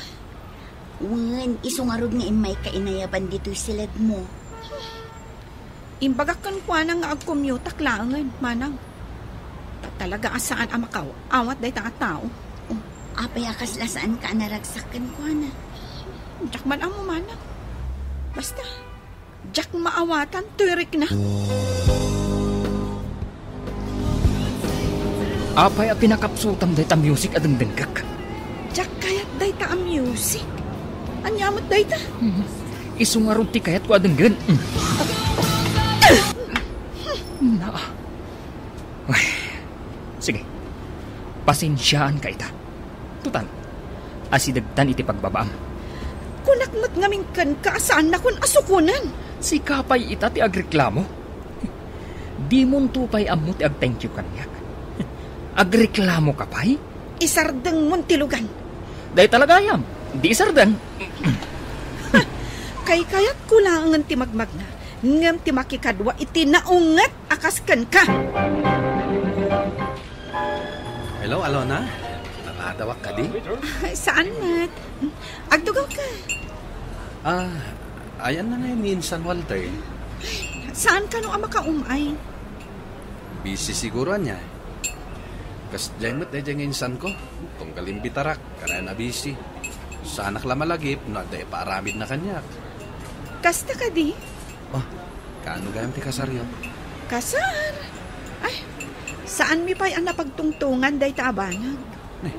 Wen, isu ngarud nga immayka inayaban ditoy siledmo. Imbagak kenkuana nga agcommute-ak laengen, manang. Ta talaga a saan a makaaw-awat dayta a tao. Oh, apay a kasla saanka a naragsak kenkuana? Diak man ammo, manang. Basta, diak maawatan toy rikna. Apay a pinakapsutam dayta music a dengdengngek? Diak kayat dayta a music. Ania met dayta? Hmm. Isu ngarud ti kayatko a denggen. Hmm. Na. Ay. Sige. Pasensiaanka ita. Total, asidegtan iti pagbabaam. Kunak met ngamin kenka a saannakon a sukonen. Sika pay ita ti agreklamo? Dimonto pay ammo ti ag-thank you kaniak. Agreklamoka pay? Isardengmon ti lugan. Dayta la gayam, di isardeng. Kaykayatko laengen ti magmagna, ngem ti makikadua iti naunget a kas kenka. Hello, Alona? Napadawak kadi? Saan met. Agtugawka. Ah, ayanna ngay ni insan Walter? Saan kano a makaum-ay? Busy siguro ania. Kasdiay met daydiay nga insanko. Tunggal imbitarak, kanayon a busy. Saanak la malagip no adda ipaaramidna kaniak. Kasta kadi? Oh, kaano gayam ti kasaryo? Kasar? Ay, saanmi pay a napagtungtongan dayta a banag. Ne,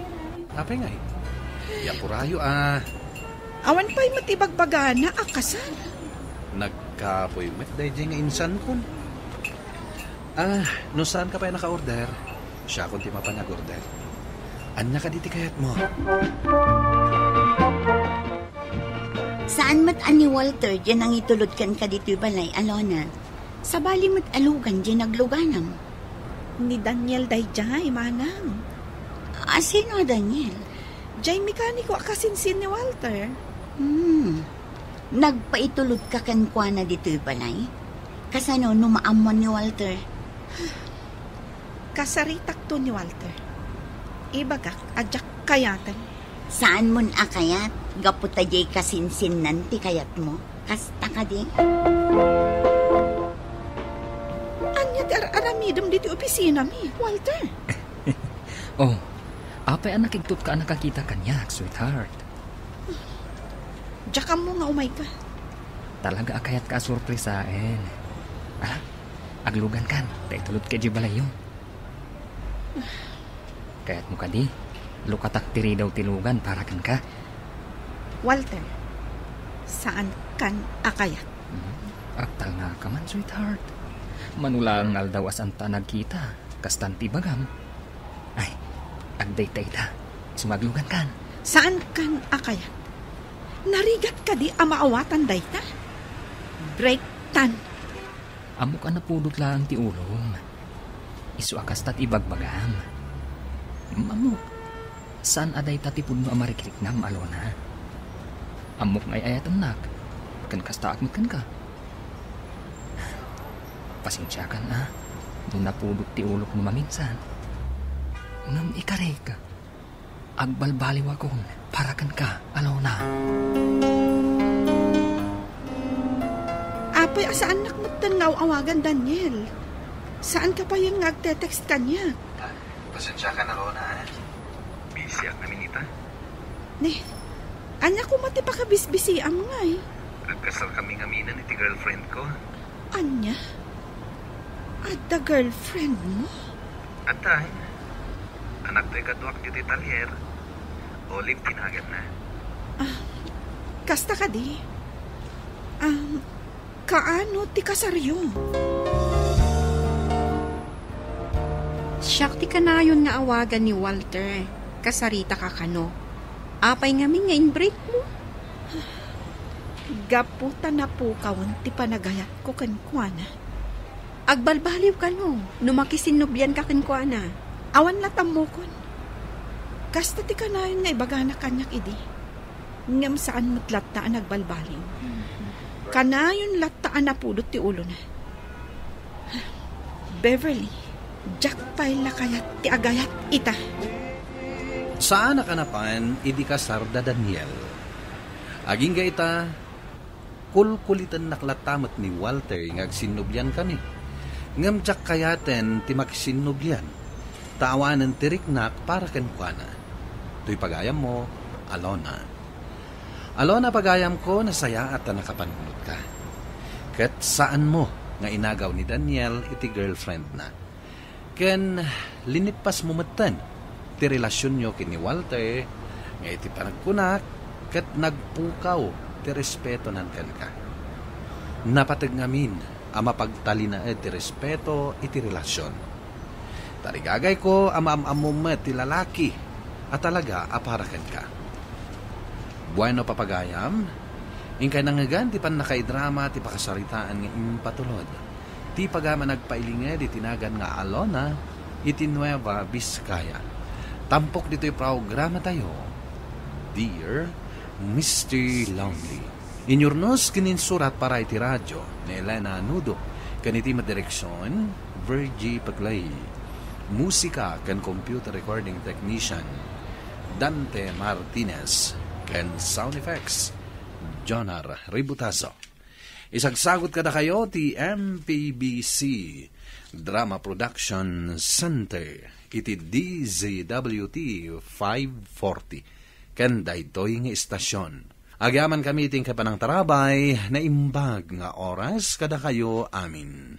apay ngay? Yapurayo a. Awan pay met ibagbagana a kasar. Nagkapoy met daydiay nga insankon. Ah, no saanka pay a naka-order, siakon ti mapan ag-order. Ania kadi ti kayatmo? Saan met a ni Walter diay nangitulod kenka ditoy balay, Alona? Sabali met a lugan diay nagluganam. Ni Daniel daydiay, manang. A, sino a Daniel? Diay mekaniko a kasinsin ni Walter. Hmm. Nagpaitulodka kenkuana ditoy balay? Kasano no maammuan ni Walter? Kasaritakto ni Walter. Ibagak a diak kayaten. Saanmon a kayat, gapu ta diay kasinsinnan ti kayatmo. Kasta kadi? Ania ti ar-aramidem ditoy opisinami, Walter? Oh, apay a nakigtotka a nakakita kaniak, sweetheart? Diak ammo nga umayka. Talaga a kayatka a sorpresaen. Ala, aglugankan, ta itulodka idiay balayyo. Kayatmo kadi, lukatak ti ridaw ti lugan para kenka? Walter, saankan a kayat. Hmm, agtalnaka man, sweetheart. Mano laeng nga aldaw a saanta a nagkita, kastan ti ibagam. Ay, agdayta ita. Isu nga aglugankan. Saankan a kayat. Narigat kadi a maawatan dayta? Breaktan. Ammok a napudot laeng ti ulom. Isu a kasta ti ibagbagam. Ngem ammok, saan a dayta ti pudno a marikriknam, Alona. Ammok nga ay-ayatennak, ken kastaak met kenka. Pasensiakan a, no napudot ti ulok no maminsan. Ngem ikarik, agbalbaliwakon para kenka, Alona. Apay a saannak metten nga aw-awagan, Daniel? Saanka payen nga agte-text kaniak? Pasensiakan, Alona, a. Busyak ngamin ita. Ne, ania koma ti pakabisbisiam ngay? Agkasarkami ngaminen iti girlfriendko. Ania? Adda girlfriendmo? Adda. Anak toy kaduak ditoy talyer. Olive ti naganna. Ah, kasta kadi? Um, kaano ti kasaryo? Siak ti kanayon nga awagan ni Walter. Kasarita ka kano. Apay ngamin nga in-break mo? Gapu ta napukawen ti panagayatko kenkuana. Agbalbaliw kano no makisinnublian ka kenkuana. Awan la tammokon. Kasta ti kanayon nga ibagana kaniak idi. Ngem saan met latta a nagbalbaliw. Kanayon latta a napudot ti ulona. Beverly, diak pay la kayat ti agayat ita. Saanak a napan idi kasar da Daniel. Agingga ita, kulkulitennak latta met ni Walter nga agsinnubliankami. Ngem diak kayaten ti makisinnublian, ta awanen ti riknak para kenkuana. Toy pagayammo, Alona. Alona, pagayamko, nasayaat ta nakapanunotka. Ket saanmo nga inagaw ni Daniel iti girlfriendna. Ken linippasmo metten ti relasionyo ken ni Walter nga iti panagkunak ket nagpukaw ti respetonan kenka. Napateg ngamin a mapagtalinaed ti respeto iti relasion. Tarigagayko a maam-ammom met ti lalaki a talaga a para kenka. Bueno, papagayam, inkay nangngegan ti pannakaidrama ti pakasaritaan nga impatulod. Ti pagayam a nagpailinged iti nagan nga Alona iti Nueva Vizcaya. Tampok ditoy programatayo, Dear Mister Lonely. Inyurnos ken insurat para iti radio ni Elena Nudo, ken iti madireksion, Virgie Paclay. Musika ken computer recording technician, Dante Martinez, ken sound effects, Jonar Ributazo. Isagsagot kadakayo ti M P B C Drama Production Center iti D Z W T five forty. Ken daytoy nga istasion, agyamankami iti inkay panangtarabay, naimbag nga oras kadakayo amin.